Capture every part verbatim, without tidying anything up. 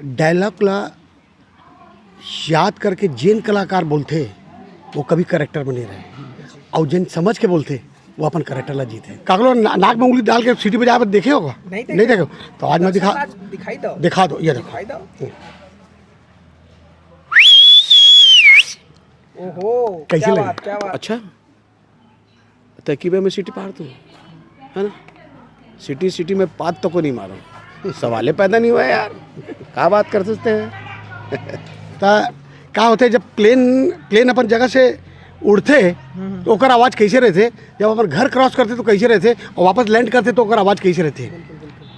Dialogue ला याद करके जेन कलाकार बोलथे, वो कभी करेक्टर में नहीं रहे, और जेन समझ के बोलथे, वो अपन करेक्टर ला जीते। काकलो ना-, नाक में उंगली डाल के सीटी बजाए, देखे होगा? नहीं देखे। नहीं देखे। तो आज मैं दिखा, आज दिखाई दो। दिखा दो, ये देखो। दिखाई दो। ओहो, कैसे क्या लगे? बात, क्या बात। अच्छा, तरकीबे में सीटी पार तू, है ना? सीटी, सीटी में पात तो को नहीं मारो, सवाले पैदा नहीं हुआ यार, क्या बात कर सकते हैं? ता का होथे, जब प्लेन, प्लेन अपन जगह से उड़थे, तो ओकर आवाज़ कैसे रहथे? जब अपन घर क्रॉस करथे, तो कैसे रहथे? और वापस लैंड करथे, तो ओकर आवाज़ कैसे रहथे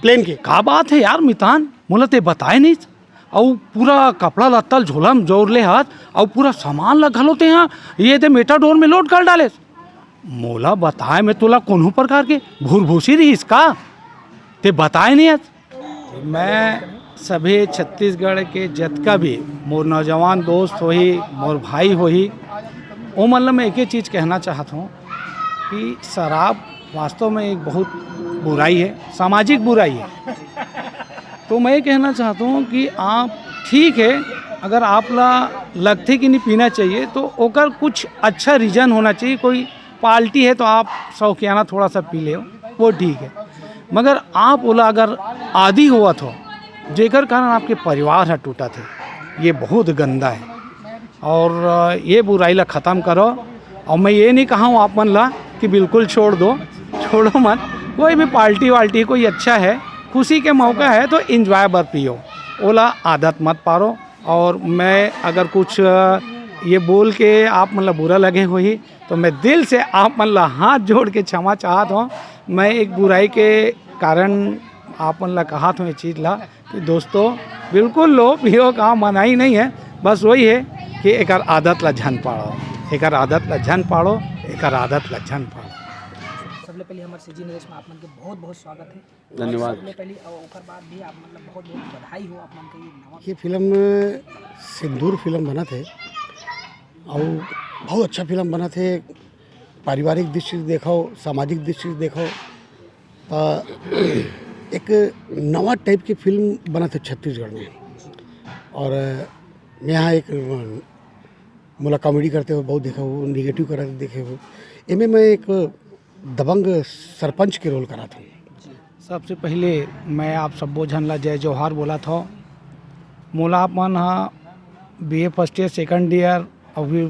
प्लेन के? का बात है यार मितान, मोला ते बताए नहीं। अउ पूरा कपड़ा लत्ता ल झोला म जोर ले हस, अउ पूरा सामान ल घलो तेहा ये दे मेटाडोर में लोड कर डालेस। मोला बताए में तोला कोनो प्रकार के भूरभूसी रहिस का? ते बताए नहीं हस। मैं सभी छत्तीसगढ़ के जतका भी मोर नौजवान दोस्त होही, मोर भाई होही, ओमन ल मैं एके चीज़ कहना चाहत हूँ कि शराब वास्तव में एक बहुत बुराई है, सामाजिक बुराई है। तो मैं ये कहना चाहता हूँ कि आप, ठीक है, अगर आप ला लगथे कि नहीं पीना चाहिए, तो ओकर कुछ अच्छा रीज़न होना चाहिए। कोई पार्टी है तो आप शौकियाना थोड़ा सा पी ले, वो ठीक है, मगर आप ओला अगर आदी होवत हो, जेकर कारण आपके परिवार ह टूटत हे, ये बहुत गंदा है। और अ, ये बुराई ला ख़त्म करो। और मैं ये नहीं कहा हूँ आप मन ला कि बिल्कुल छोड़ दो, छोड़ो मत। कोई भी पार्टी वार्टी कोई अच्छा है, खुशी के मौका है तो एंजॉय बर पियो, ओला आदत मत पारो। और मैं अगर कुछ अ, ये बोल के आप मन ला बुरा लगे होही, तो मैं दिल से आप मन ला हाथ जोड़ के क्षमा चाहत हूँ। मैं एक बुराई के कारण आप मन ला कहत हूँ ये चीज़ ला कि दोस्तों, बिल्कुल लो, पियो का मनाही नहीं है, बस वही है कि एकर आदत ला झन पाड़ो, एकर आदत ला झन पाड़ो, एकर आदत ला झन पाड़ो। सबले पहले हमारे सीजी नरेश में आप मन के बहुत बहुत स्वागत है। धन्यवाद। सबले पहले, अ, ओकर बाद भी आप, मतलब, बहुत बहुत बधाई हो आप मन के ये नवा ये फिल्म सिंदूर फिल्म बनत हे, और बहुत अच्छा फिल्म बनत हे। पारिवारिक दृष्टि से देखो, सामाजिक दृष्टि से देखो, त एक नवा टाइप के फिल्म बनत हे छत्तीसगढ़ में। और मैं यहाँ एक, मोला कॉमेडी करते हुए बहुत देखा हूँ, निगेटिव करते देखे हूँ। एमे मैं एक दबंग सरपंच के रोल करा था। सबसे पहले मैं आप सब्बो झन ला जय जोहार बोलत हव। मोला आप मन ह बी ए फर्स्ट ईयर, सेकंड ईयर, अभी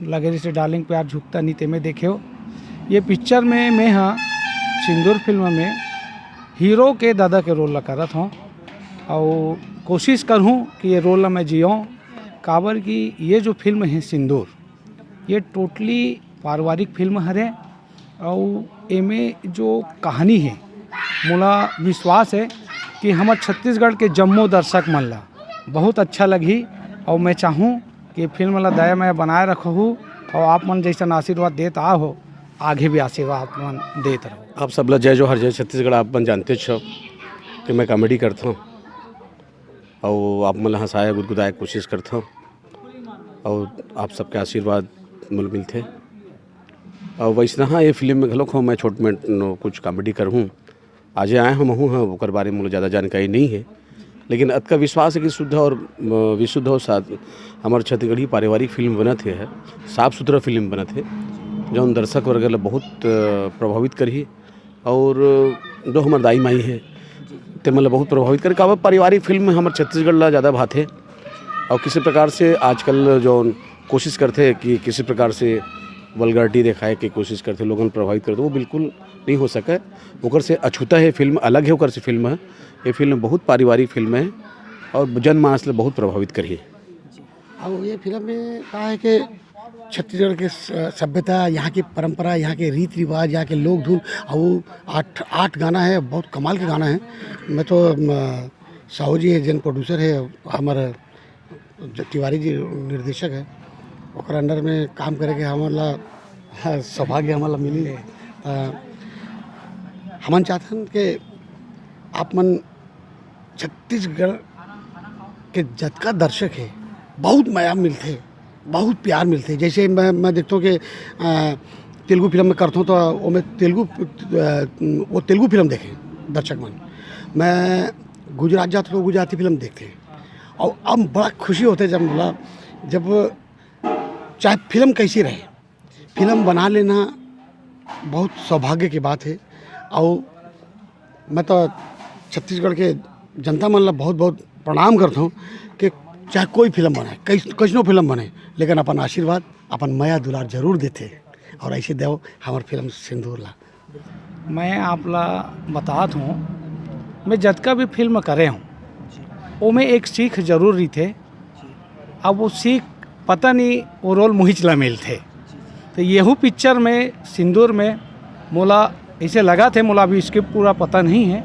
लगे रहिसे डार्लिंग प्यार झुकता नहीं, तेमे देखे हो। ये पिक्चर में मैं ह सिंदूर फिल्म में हीरो के दादा के रोल ला करत हव, अउ कोशिश करहूँ कि ये रोल ला मैं जियौं, काबर कि ये जो फिल्म है सिंदूर, ये टोटली पारिवारिक फिल्म हरे। अउ एमे जो कहानी हे, मोला विश्वास हे कि हमर छत्तीसगढ़ के जम्मो दर्शक मन ला बहुत अच्छा लगही। अउ मैं चाहूँ कि फिल्म ला दया मया बनाए रखहू, अउ आप मन जैसन आशीर्वाद देत आए हो, आगे भी आशीर्वाद आप मन देत रहो। आप सब ला जय जोहार, जय छत्तीसगढ़। आप मन जानते हो कि मैं कॉमेडी करता हूँ, अउ आप मन ला हंसाए गुदगुदाए के कोशिश करता हूँ, अउ आप सबके आशीर्वाद मोला मिलथे। अउ वैसना हाँ, ये फिल्म में घलोक हो, मैं छोट में नो कुछ कॉमेडी करहूँ। आजे आए हम हूँ, हाँ, ओकर बारे में मोला ज़्यादा जानकारी नहीं है, लेकिन अतका विश्वास है कि शुद्ध और, अ, विशुद्ध और साथ हमारे छत्तीसगढ़ी पारिवारिक फिल्म बनत हे, है, साफ सुथरा फिल्म बनत हे, जौन दर्शक वर्ग ला बहुत, अ, प्रभावित करही। और जो हमर दाई माई हे, ते मन ला बहुत प्रभावित करे, काबर पारिवारिक फिल्म में हमर छत्तीसगढ़ ला ज़्यादा भाथे। और किसी प्रकार से आजकल जो कोशिश करथे कि किसी प्रकार से वल्गैरिटी देखाए के कोशिश करथे, लोगन प्रभावित करथे, वो बिल्कुल नहीं हो सके। ओकर से अछूता हे फिल्म, अलग हे ओकर से फिल्म हे। ये फिल्म बहुत पारिवारिक फिल्म हे और जनमानस ला बहुत प्रभावित करही। अउ ये फिल्म में का हे कि छत्तीसगढ़ के स-, सभ्यता, यहाँ की परंपरा, यहाँ के रीत रिवाज, यहाँ के लोक धुन, अउ आठ, आठ गाना हे, बहुत कमाल के गाना हे। मैं तो, म, साहू जी हे, जेन प्रोड्यूसर हे, हमर ज-, तिवारी जी निर्देशक हे, ओकर under में काम करे के हमन ला, हाँ, सौभाग्य हमन ला मिली। त हमन चाहथन कि आप मन छत्तीसगढ़ के जतका दर्शक हे, बहुत मया मिलथे, बहुत प्यार मिलथे। जैसे मैं, मैं देखता हूँ कि, अ, तेलुगु फिल्म में करता हूँ, तो ओमे तेलुगु, अ, वो तेलुगु फिल्म देखे दर्शक मन। मैं गुजरात जाता हूँ, तो गुजराती फिल्म देखते हैं। अउ अब बड़ा खुशी होथे जब मोला, जब चाहे फिल्म कइसे रहे, फिल्म बना लेना बहुत सौभाग्य के बात हे। अउ मैं तो छत्तीसगढ़ के जनता मन ला बहुत बहुत प्रणाम करथौं कि चाहे कोई फिल्म बने, कइस-, कइसनो फिल्म बने, लेकिन अपन आशीर्वाद, अपन मया दुलार जरूर देथे। अउ अइसे देव हमर फिल्म सिंदूर ला। मैं आप ला बतात हौं, मैं जतका भी फिल्म करे हौं, ओमे एक सीख जरूर रहिथे। अब वो सीख पता नहीं वो रोल मुहिच ला मिलथे। तो यहू पिक्चर में, सिंदूर में, मोला अइसे लगथे, मोला अभी स्क्रिप्ट पूरा पता नहीं हे,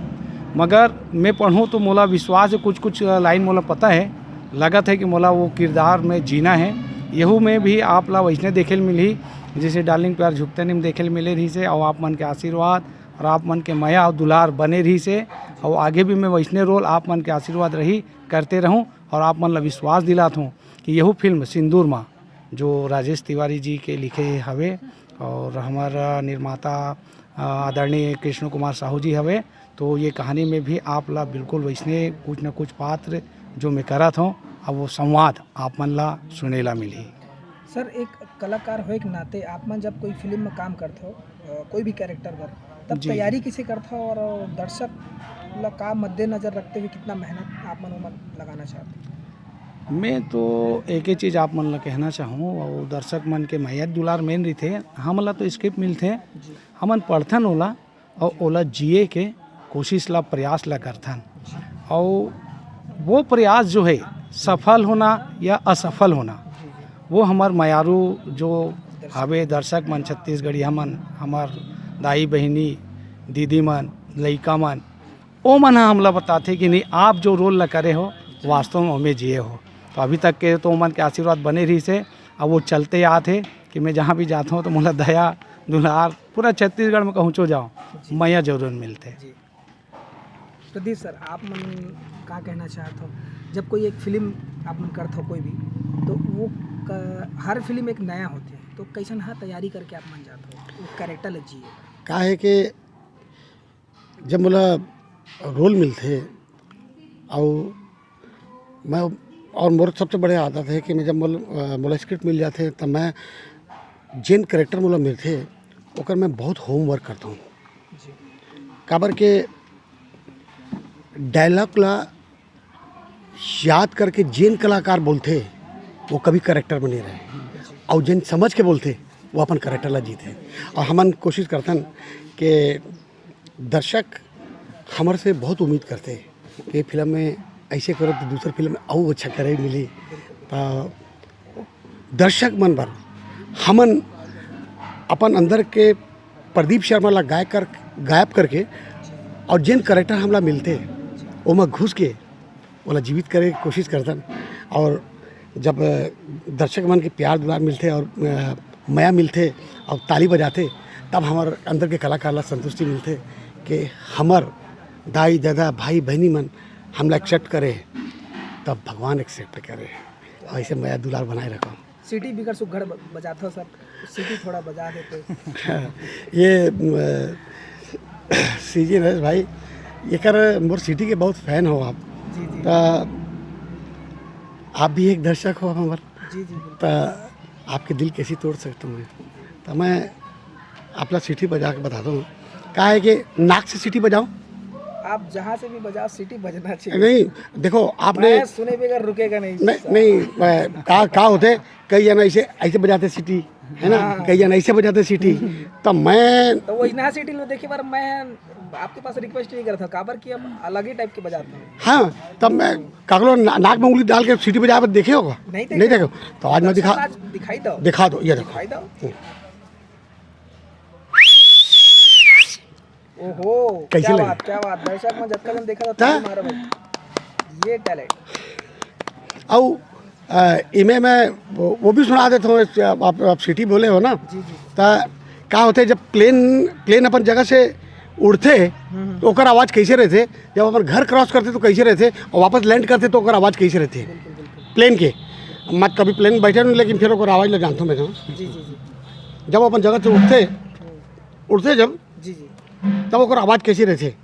मगर मैं पढ़हूँ तो मोला विश्वास हे, कुछ कुछ लाइन मोला पता हे, लगथे कि मोला वो किरदार में जीना हे। यहू में भी आप ला वइसने देखे ल मिलही, जइसे डार्लिंग प्यार झुकते नहीं में देखे ल मिले रहिस हे, अउ आप मन के आशीर्वाद अउ आप मन के मया अउ दुलार बने रहिस हे, अउ आगे भी मैं वइसने रोल आप मन के आशीर्वाद रही करते रहूं। अउ आप मन ला विश्वास दिलात हौं कि यहू फिल्म सिंदूर मा, जो राजेश तिवारी जी के लिखे हवे अउ हमर निर्माता, अ, आदरणीय कृष्ण कुमार साहू जी हवे, तो ये कहानी में भी आप ला बिल्कुल वइसने कुछ न कुछ पात्र जो मैं करत हौं, अब वो संवाद आप मन ला सुने ला मिलही। सर, एक कलाकार होए के नाते आप मन जब कोई फिल्म में काम करत हो, अ, कोई भी कैरेक्टर बर, तब जी। तैयारी कइसे करत हो और दर्शक ला का मद्देनजर रखते हुए कितना मेहनत आप मन ओमन लगाना चाहते हो? मैं तो एक ही चीज़ आप मन ला कहना चाहूँ, अउ दर्शक मन के मया दुलार मेन रहिथे। हमन ला तो स्क्रिप्ट मिलथे, जी। हमन पढ़थन ओला, अउ ओला जिए के कोशिश ला, प्रयास ला करथन। अउ वो प्रयास जो है, सफल होना या असफल होना, वो हमर मयारू जो हवे दर्शक मन, छत्तीसगढ़िया मन, हमर दाई बहिनी, दीदी मन, लइका मन, ओ मन ह हमला बताथे कि नहीं, आप जो रोल ला करे हो, वास्तव में ओमे जिए हो। तो अभी तक के तो ओमन के आशीर्वाद बने रहिस हे, अउ वो चलते आत हे कि मैं जहाँ भी जात हूँ तो मोला दया दुलार पूरा छत्तीसगढ़ में कहूँचो जाओ, जी। मया जरूर मिलथे। जी। प्रदीप सर, आप मन का कहना चाहत हो, जब कोई एक फिल्म आप मन करत हो कोई भी, तो वो क-, हर फिल्म एक नया होथे, तो कइसन ह तैयारी करके आप मन जात हो वो कैरेक्टर ल जिए? का हे कि जब मोला रोल मिलथे, अउ मैं, अउ मोर सबसे बड़े आदत हे कि मैं जब मोल-, अ, मोला स्क्रिप्ट मिल जाथे, त मैं जेन कैरेक्टर मोला मिलथे, ओकर मैं बहुत होमवर्क करथौं। जी। काबर के डायलॉग ला याद करके जेन कलाकार बोलथे, वो कभी कैरेक्टर में नहीं रहे, अउ जेन समझ के बोलथे, वो अपन कैरेक्टर ला जीथे। अउ हमन कोशिश करथन कि दर्शक हमर से बहुत उम्मीद करथे कि फिल्म में अइसे करो तो दूसर फिल्म में अउ अच्छा करे मिली। त दर्शक मन बर हमन अपन अंदर के प्रदीप शर्मा ला गाय कर, गायब करके, अउ जेन कैरेक्टर हमला मिलथे, ओमा घुस के ओला जीवित करे के कोशिश करथन। अउ जब, अ, दर्शक मन के प्यार दुलार मिलथे अउ, अ, मया मिलथे अउ ताली बजाथे, तब हमर अंदर के कलाकार ला संतुष्टि मिलथे कि हमर दाई, ददा, भाई, बहिनी मन हमला एक्सेप्ट करे, तब भगवान एक्सेप्ट करे। अइसे मया दुलार बनाए रखो। सीटी बिकट सुघर ब-, बजाथो सर, सीटी थोड़ा बजा देते। ये, अ, सीजी नरेश भाई, एकर मोर सीटी के बहुत फैन हो आप। जी, जी। त आप भी एक दर्शक हो हमर। जी, जी, बिल्कुल। त आपके दिल कैसे तोड़ सकता हूँ मैं? त मैं आपला सीटी बजा के बता दूँ, का हे कि नाक से सीटी बजाओ। आप जहाँ से भी बजाओ, सीटी बजना चाहिए। नहीं, देखो, आपने मैं सुने बगैर रुकेगा नहीं। नहीं, नहीं, अ, का, का होथे, कई जन अइसे, अइसे बजाथे सीटी, है ना? हाँ। कई जन अइसे बजाथे सीटी। त मैं तो वो इतना सीटी लो, देखिए, पर मैं आपके पास रिक्वेस्ट नहीं करता, काबर कि हम अलग ही टाइप के बजाते हैं। हाँ, तब मैं काकलो ना-, नाक में उंगली डाल के सीटी बजा के देखे हो? नहीं देखे। नहीं देखे। तो आज मैं दिखा, आज दिखाई दो। दिखा दो, ये देखो। दिखाई दो। हम्म। ओहो, कैसे क्या लगे? बात, क्या बात। दर्शक में जतका जन देखा था, हाँ? ताली मारो भाई। ये टैलेंट। अउ, अ, इमे मैं वो, वो भी सुना देता हूँ, आप, आप सीटी बोले हो ना, जी, जी। त का होथे, जब प्लेन, प्लेन अपन जगह से उड़थे, हम्म, हम्म। तो ओकर आवाज़ कैसे रहथे, जब अपन घर क्रॉस करथे तो कैसे रहथे, और वापस लैंड करथे तो ओकर आवाज़ कैसे रहथे? बिल्कुल, बिल्कुल। प्लेन के, मैं कभी प्लेन बैठे नहीं, लेकिन फिर ओकर आवाज़ ले जानता हूँ मैं। जी, जी, जी। जब अपन जगह से उठथे, हम्म। उठथे जब, जी, जी। तब ओकर आवाज़ कैसे रहथे?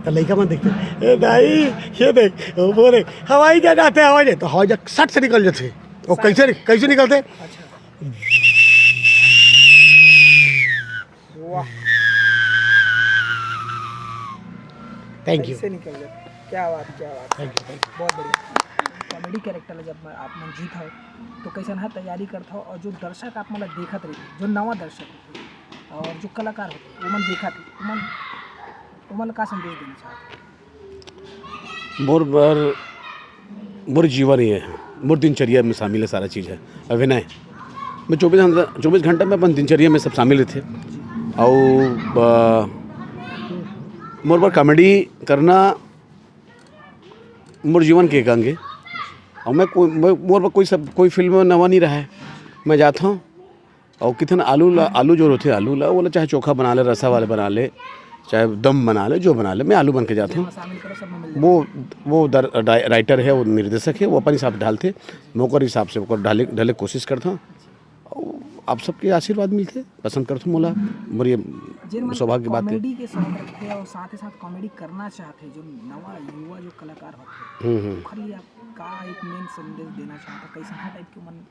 तो लइका मन देखते, "ए दाई, ये देख, वो देख, हवाई जहाज आते हैं, हवाई जहाज।" तो हवाई जहाज सट से निकल जाते। वो कैसे, कैसे निकलते? अच्छा। वाह। Thank you। कैसे निकल जाते? क्या बात, क्या बात। Thank you, thank you। बहुत बढ़िया। Comedy character ला जब मैं, आप मन जीत हो, तो कैसन है तैयारी करत हो, और जो दर्शक आप मन ला देखत रही, जो नवा दर्शक होथे, और जो कलाकार होथे, वो मन देखत रही, वो मन, वो मन ला का संदेश देना चाहत हो? मोर बर, मोर जीवन ये है, मोर दिनचर्या में शामिल है सारा चीज़ है, अभिनय। मैं चौबीस घंटा, चौबीस घंटा में अपन दिनचर्या में सब शामिल रहिथे। अउ, अ, मोर बर comedy करना मोर जीवन के एक अंग है। अउ मैं कोई, मैं, मोर बर कोई सब, कोई फिल्म नवा नहीं रहा है। मैं जात हूँ अउ किथन आलू ला, आलू जो होथे, आलू ला, वो ला चाहे चोखा बना ले, रसा वाले बना ले, चाहे दम बना ले, जो बना ले, मैं आलू बन के जात हूँ। जेमा शामिल करो, सब में मिल जाए। वो, वो दर-, डाइ-, writer है, वो निर्देशक है, वो अपन हिसाब से डालथे, मैं ओकर हिसाब से ओकर डाले, डाले कोशिश करता हूँ। अउ आप सबके आशीर्वाद मिलथे, पसंद करथो मोला, मोर ये जेन मन सौभाग्य के बात है। Comedy के शौक रखथे और साथ ही साथ comedy करना चाहथे, जो नवा युवा जो कलाकार होथे, हम्म, हम्म। ओखर लिए आप का एक main संदेश देना चाहत हो? कैसन type के मन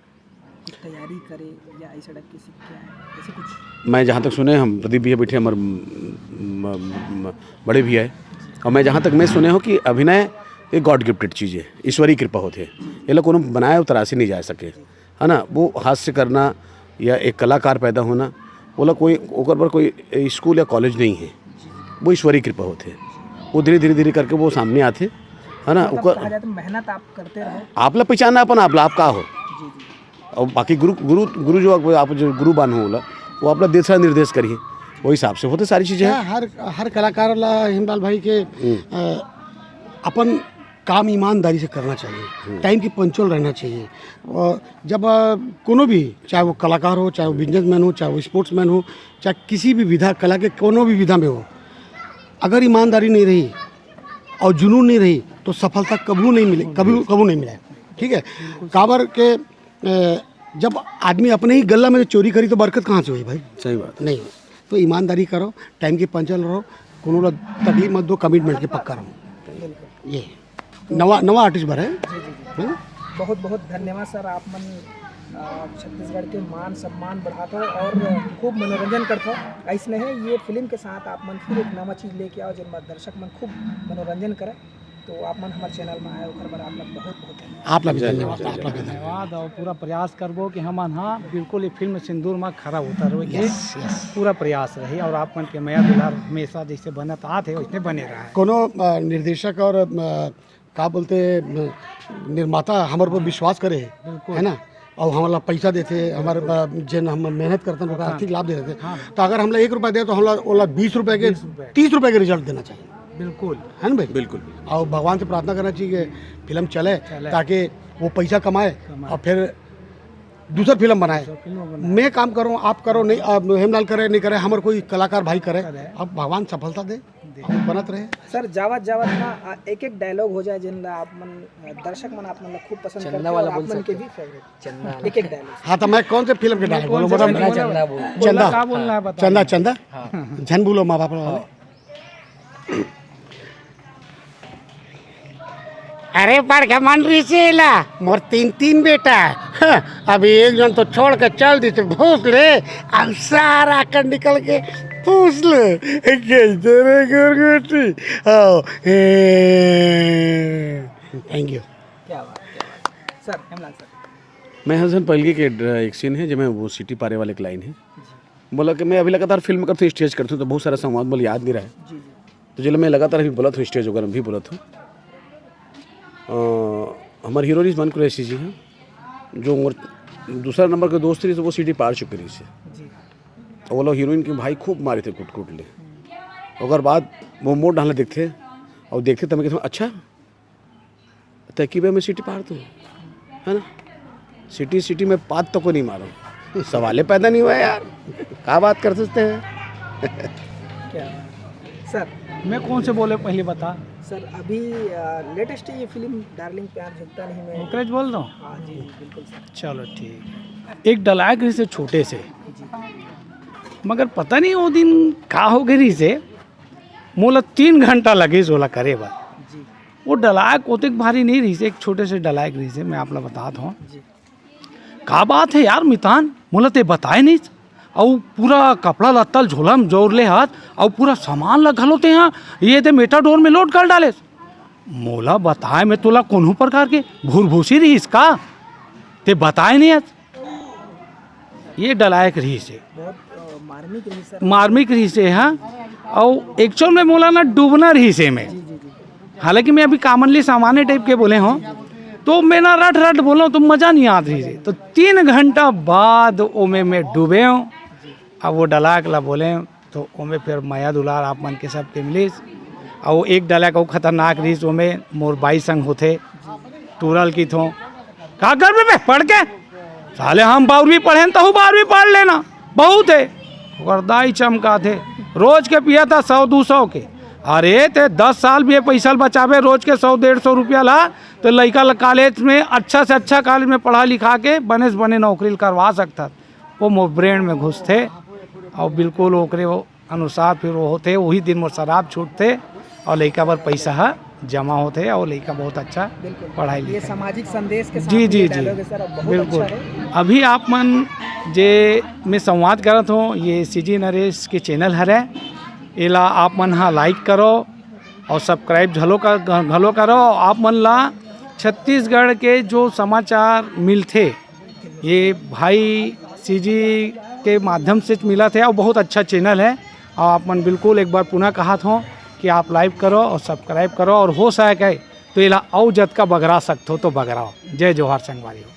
कुछ तैयारी करे या ऐसा type के सीख के आए, ऐसे कुछ? मैं जहाँ तक सुने, हम प्रदीप भैया बैठे, हमारे म-, म-, म-, बड़े भैया है, और मैं जहाँ तक मैं सुने हो कि अभिनय एक God gifted चीज़ है, ईश्वरीय कृपा होथे, ये लोग कोनो बनाए और तराशे नहीं जा सके, है ना? वो हास्य करना या एक कलाकार पैदा होना, ओला कोई, ओकर बर कोई स्कूल या कॉलेज नहीं है, वो ईश्वरीय कृपा होथे। वो धीरे, धीरे, धीरे करके वो सामने आथे, है ना? मतलब ओकर कहा जाए तो मेहनत आप करते रहो। आप ला पहचानना अपन आप ला, आप का हो? जी, जी। और बाकी गुरु, गुरु, गुरु जो आप, आप जो गुरु बान हो ओला, वो आप ला दिशा निर्देश करिए, वो हिसाब से होते सारी चीज़ें हैं। हाँ, हर, हर कलाकार ला हिमलाल भाई के, हम्म। अ, अपन काम ईमानदारी से करना चाहिए, हम्म। Time की punctual रहना चाहिए। और जब, अ, कोनो भी, चाहे वो कलाकार हो, चाहे वो businessman हो, चाहे वो sportsman हो, चाहे किसी भी विधा, कला के कोनो भी विधा में हो, अगर ईमानदारी नहीं रही और जुनून नहीं रही, तो सफलता कभू नहीं मिले, कभू, कभू नहीं मिले। ठीक है, काबर के, अ, जब आदमी अपने ही गल्ला में चोरी करी, तो बरकत कहाँ से होही भाई? सही बात है। नहीं, तो ईमानदारी करो, time की punctual रहो, कोनो ला तकलीफ मत दो, commitment के पक्का रहो। ये नवा, नवा artist बर है। जी, जी, जी। है ना? बहुत, बहुत धन्यवाद सर, आप मन, अ, छत्तीसगढ़ के मान सम्मान बढ़ात हो और खूब मनोरंजन करत हो। ऐसने है, ये फिल्म के साथ आप मन फिर एक नवा चीज़ लेके आओ, जेन मा दर्शक मन खूब मनोरंजन करे। तो आप मन हमारे channel में आए, ओकर बर आप लोग बहुत, बहुत धन्यवाद। आप लोग भी जय, धन्यवाद, जय, आप लोग भी धन्यवाद। धन्यवाद और पूरा प्रयास करबो कि हमन, हाँ, बिल्कुल ये फिल्म सिंदूर में खरा उतरबो के। Yes, yes। पूरा प्रयास रही और आप मन के मया दुलार हमेशा जैसे बनत आत है, वैसने बने रहे। कोनो, अ, निर्देशक और, अ, का बोलते, अ, निर्माता हमर पर विश्वास करे है, बिल्कुल। है ना? और हमला पैसा देथे, हमारे, अ, जेन हम मेहनत करतन, ओकरा हाँ। आर्थिक लाभ देथे। हाँ। तो अगर हमला एक रुपया दे, तो हमला ओला बीस रुपया के, बीस रुपया। तीस रुपया के result देना चाहिए। बिल्कुल। है ना भाई? बिल्कुल। और भगवान से प्रार्थना करना चाहिए कि फिल्म चले, चले। ताकि वो पैसा कमाए कमाए। और फिर दूसर फिल्म बनाए। दूसर फिल्म बनाए। मैं काम करूँ, आप करो, नहीं, अब हेमलाल करे, नहीं करे, हमारे कोई कलाकार भाई करे, करे। अब भगवान सफलता दे, दे। अब बनत रहे। सर, जावत जावत ना, आ, एक एक dialogue हो जाए, जिन ला आप मन, दर्शक मन आप मन ला खूब पसंद चंदा करते वाला और बोल आप मन के सकते। भी favourite। चंदा। एक एक dialogue। हाँ, तो मैं कौन से फिल्म के dialogue कौन बोलूँ, से बताओ? चंदा, चंदा बोल। बोलो, चंदा। का बोलना है, बताओ। चंदा, चंदा। हाँ। झन बोलो माँ बाप वाले। हाँ। अरे बड़का मन रिसे ला, मोर तीन, तीन बेटा है। हाँ, अभी एक जन तो छोड़ के चल दी तो भूस ले, हम सारा कर निकल के पूछ ले। कैसे रे गुरगुटी? हाँ, ए, thank you। क्या बात, क्या बात। Sir, Hemlal sir. मैं हसन पहलगी के ड-, एक scene है, जेमे वो सीटी पारे वाले एक line है। जी। बोला कि मैं अभी लगातार फिल्म करथों, stage करथों, तो बहुत सारा संवाद मोला याद नहीं रहा है। जी, जी। तो जेला मैं लगातार अभी बोलत हूँ, stage वगैरह में भी बोलत हूँ। अ, हमारे हीरोइन मन कुरैशी जी हैं, जो मोर दूसरा नंबर के दोस्त रहिस, वो सीटी पार चुके रहिस। जी। और वो लोग हीरोइन के भाई खूब मारे थे, कुट कुट ले। हम्म। ओकर बाद वो मोर डाले देखते और देखते तब मैं कहता हूँ, "अच्छा, तैं के बेर में सीटी पार तू, है ना? सीटी, सीटी में पाद तको नहीं मारो।" सवाले पैदा नहीं हुआ यार, का बात कर सकते हैं? क्या? सर। मैं कौन से बोले पहले बता। सर, अभी, अ, latest ये फिल्म डार्लिंग प्यार झुकता नहीं में ओकरे ज बोल दो। हाँ जी, बिल्कुल सर। चलो ठीक। एक dialogue रहिसे छोटे से, जी। मगर पता नहीं वो दिन का हो गए रहिसे, मोला तीन घंटा लगिस ओला करे बर। जी। वो डलायक ओतेक भारी नहीं रहिस, एक छोटे से डलायक रहिस हे, मैं आप ला बतात हूँ। जी। का बात है यार मितान, मोला ते बताए नहीं, अउ पूरा कपड़ा लत्ता ल झोला में जोर ले हाथ, अउ पूरा सामान ला घलो ते हाँ, ये ते मेटाडोर में लोड कर डालेस। मोला बताए में तोला कोनो प्रकार के भूरभूसी रहिस का? ते बताए नहीं आज। ये डलायक रहिस हे। बहुत, अ, मार्मिक रहिस हे, सर। मार्मिक रहिस हे, हाँ। अउ actual में मोला ना डूबना रहिस हे में। जी, जी, जी। हालांकि मैं अभी commonly सामान्य type के बोले हूँ, तो मैं ना रट रट बोला हूँ, तो मजा नहीं आत रहिस हे। तो तीन घंटा बाद ओमे मैं डूबे हूँ। अब वो डलायक ला बोले, तो ओमे फिर मया दुलार आप मन के सबके मिलिस। अउ एक डलायक अउ खतरनाक रहिस, ओमे मोर बाई संग होथे, टूरल की थो। का करबे बे, पढ़ के? साले हम बारहवीं पढ़े हन, तहू बारहवीं पढ़ लेना, बहुत है। ओकर दाई चमकाथे, रोज के पिया था सौ दू सौ के। अरे ते दस साल भी ये पैसा ल बचाबे, रोज के सौ डेढ़ सौ रुपया ला, तो लइका ला कॉलेज में अच्छा से अच्छा कॉलेज में पढ़ा लिखा के बने से बने नौकरी ल करवा सकथस। वो मोर ब्रेन में घुसथे अउ बिल्कुल ओकरे वो अनुसार फिर वो होथे। वही दिन मोर शराब छूटथे अउ लइका बर पैसा ह जमा होथे अउ लइका बहुत अच्छा बिल्कुल। पढ़ाई ये लिखाई। सामाजिक संदेश के साथ जी, में जी, ये जी। डायलॉग है सर, बहुत बिल्कुल। अच्छा है। अभी आप मन जे मैं संवाद करत हूँ, ये सीजी नरेश के चैनल हरे, एला आप मन हा लाइक करो अउ सब्सक्राइब घलो कर, घलो करो। आप मन ला छत्तीसगढ़ के जो समाचार मिलथे, ये भाई सीजी के माध्यम से मिलत हे अउ बहुत अच्छा चैनल है। अउ आप मन बिल्कुल एक बार पुनः कहत हों कि आप लाइक करो अउ सब्सक्राइब करो अउ हो सके तो एला अउ जतका बगरा सकथो तो बगराओ। जय जोहार संगवारी हो।